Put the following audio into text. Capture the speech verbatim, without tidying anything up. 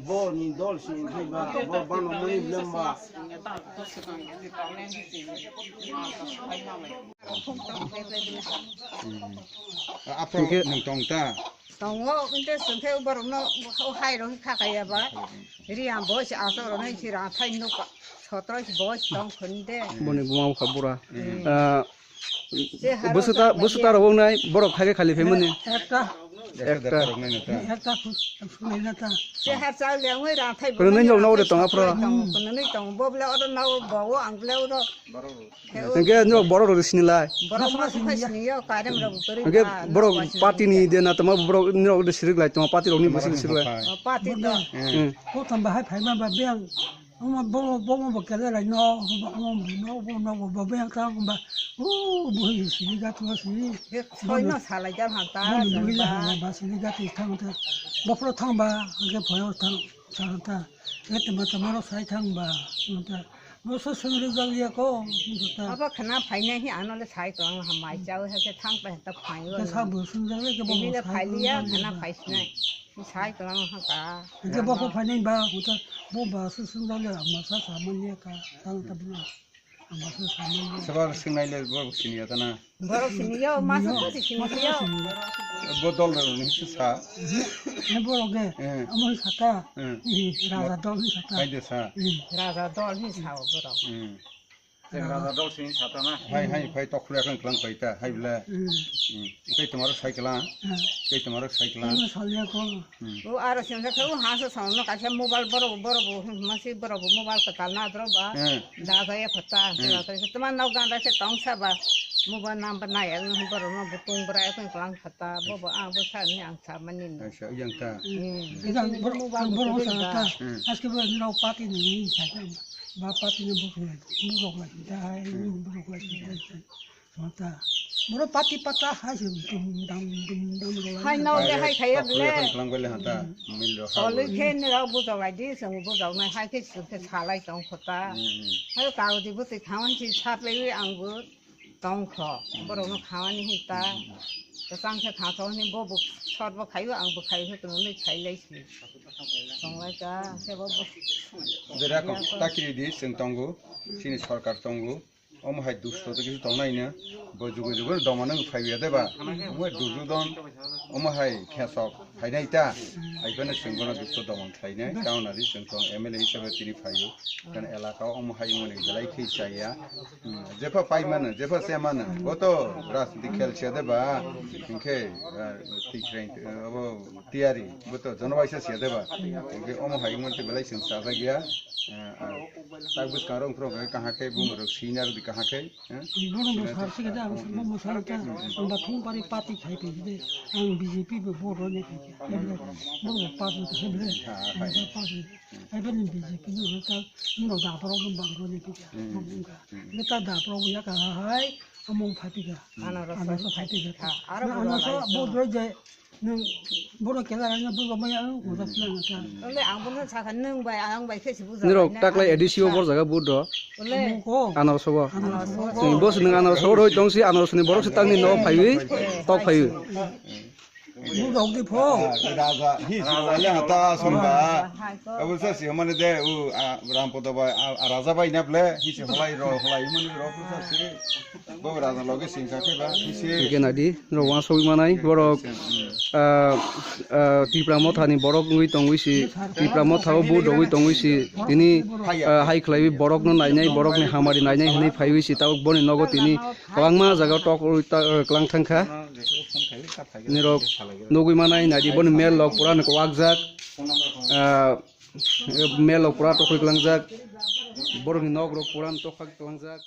Bo ni dol si thai ba, bo bano mani lemba. Apo nung tong ta. Tongo, kinte sungke borok no o hai ro kha kaya ba. Ri am bo si aso ro nai si ra thai nuk sotro si bo si tong khun de. Boni buma kha bura. Ah, Busu ta, busu ta rok nai borok khai khai khali phaimani. Ekta. Ekta. Ekta. Ekta khu-, khulai na ta. Chehar chao le ngoi ra thai. Kono nai nok nok de tong aphro. Kono nai tong bo ble oro nao bo ang ble oro. Hingke nok borok rok sini lai. Borok ma sini yo karem rok beri. Hingke borok party ni de na tama borok nok de sirik lai tama party rok ni busu sirik lai. Party to. Hmm. Ko tamba hai phaima ba biang. Omo bo, bo, bo, bo kele lai no, bo, omo bo, no, bo, no, bo, bo, bo, yang tang ba, o, bo, hi, sini ga tu, sini. Ye, soi no salai jal han ta, bo, ni, bo, ya, ba, sini ga tu, tang ta. Bo, pro, tang ba, ge, bo, yo, tang, tang ta. Ye, tema, tema, ro, sai, tang ba, tang ta. Bo, so, sengri jal ya ko, tang ta. Abo khana phai nai hi, ano le sai tong, ha, mai chao, ha, ke, tang pa, ta, phai, ke, sa, bo, sung jal, ke, bo, ini le sai, phai tang, liya, tang, khana ta. Phai sinai. Sai kwlangma kha ka. Hingke bo khe phainai ba, hwnkhe bo ba se swngjak ya, masa sa man ya ka, tang ta bwla. Masa sa man ya. Sabo swngnai le bo sini ya ta na. Borok sini yo, masa ko si sini yo. Bo dol rok ni se sa. He borok ge, eh, amo sa ta. Eh. Raja dol ni sa ta. Hai de sa. Hmm. Raja dol ni sa o borok. Hmm. Chwng raja dol sini satana. Hai, hai, phai tok khulya khe klang pai ta, hai bla. Hmm. Hmm. Tei tomaro sai klang. Hmm. Tei tomaro sai klang. Ano salya ko. Hmm. O aro sini khe o ha sa sa no kaisa mobile borok, borok bo, hmm, masi borok bo mobile ka tal na dro ba. Hmm. Da ga ya phata, hmm, da ga ya tama nau ga da se tong sa ba. Mobile number na ya, hmm, borok no bo tong bra ya klang phata, bo bo a bo sa ni ang sa mani no. Aisa, yang ta. Hmm. Yang borok, ang borok sa ta. Hmm. Aske bo ni rau pati ni ni sa ta. Ba pati ni borok lai, borok lai, dai, borok lai, dai, dai. Mata. Borok pati pata hai se dum dam, dum dam, dum dam. Hai no de hai khaya ble. Klang bele hata. Mil ro. Toli khe ni rau bujok lai di, song bujok nai hai khe suk khe salai tong khota. Hmm, hmm. Hai ka di buti khawan si sap lai ang bu tong kho. Borok no khawan ni hita. Kasang khe kha kho ni bo bu sor bo khayu ang bu khayu khe tong ni khai lai si. Tong lai ka, se bo bu. Bera ko takiri di seng tongo. Sini sorkar tongo. Omo hai dusto tei kisa tongnai no, bo jugo jugo no doma no phai ya de ba. Omo hai durjudon, omo hai khesok phainai ta, hai phano chwng bono dusto doma khlainai, taon ari chwng tong M L A hisabe tini phaio, kan elaka o omo hai mani belai khe chaya, hmm, jepha pai mano, jepha se mano, bo to rajniti khel se de ba, hinkhe, ah, tikhreng, ah, abo tiyari, bo to jonobaisa se de ba, hinkhe omo hai mani belai chwng chajak ya, ah, ah, tak bwskang rok wngkhe kaham khe bumung rok senior di kaham khe. Bono bo sar se keda ang bo mo sar ta ang ba thung pari party khai pe de ang B J P bo bo ro ne khai ke bo bo party ke bo bo party ai ba ni B J P no ta no da pro no bang ro ne khai ke bo ka le ta da pro ya ka hai among party ka ana ro sa party ka ana so bo do je Nwng bono kela rang ya, bono maya ang uda plan ka. Ole ang bono sakha nwng bai ang bai khe si buja. Nirok taklai A D C o bor jaga vote do. Ole. Ko. Anarso bo. Anarso bo. Nwng bos nwng anarso roi tong si anarso ni borok si tangni no phaiwi tok phaiwi. Buja ugdi pho. Raja hi si wale hata sumba. Abu sa si mane de u Rampodo bai raja bai naple hi si holai ro holai mane ro sa si. Bo raja loge singsa khe ba hi si. Hingke nadi. Rok uansugui manai, borok, ah, ah, Tipra Mothani borok wngwi tongwi si, Tipra Mothao vote rogwi tongwi si, tini, ah, hai khlaiwi borokno nainai, borokni hamari nainai hwnwi phaiwi si, tabuk boni nogo tini kwbangma jagao tok rwi ta-, ah, klang thangkha. Nirok nugui manai, naidi boni mel rok pura ni kwakjak, ah, mel rok pura tokwi klangjak, borokni nok rok pura tokha klangjak.